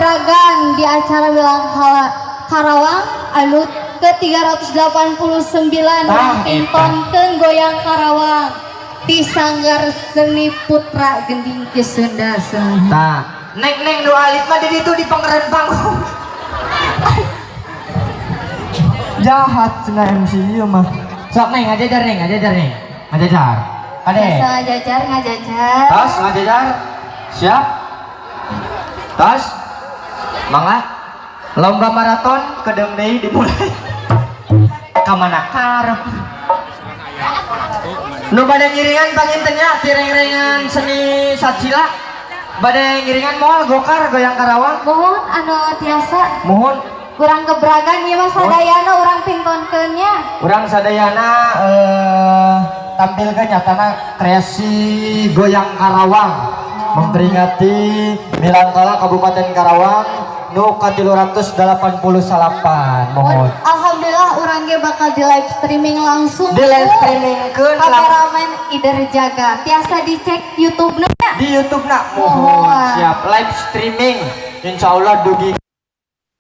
gebragan di acara Milangkala Karawang anu ke 389. Tah, pintonkeun goyang Karawang di Sanggar Seni Putra Gending Ki Sunda. Tah, neng neng nu alit mah di ditu di pengeren panggung. Jahat cenah MC ieu mah. Sok neng ngajajar, neng ngajajar, neng. Ngajajar. Kade. Biasa ngajajar ngajajar. Tas ngajajar. Siap. Tas. Mangga. Lomba maraton kedeung deui dimulai. Kamana karep? Nu bade ngiringan panginten nya ti reng-rengan seni Sacila. Bade ngiringan moal gokar goyang Karawang? Mohon anu tiasa. Mohon. Kurang gebragan ieu mah sadayana urang pintonkeun nya. Urang sadayana tampilkan nyatana kreasi goyang Karawang memperingati Milangkala Kabupaten Karawang nu ka-388. Mohon. Alhamdulillah urang ge bakal di live streaming langsung. Di live streaming keun. Kameramen Ider Jaga tiasa dicek YouTube nya. Di YouTube nak, mohon. Mohon. Siap live streaming, insya Allah dugi.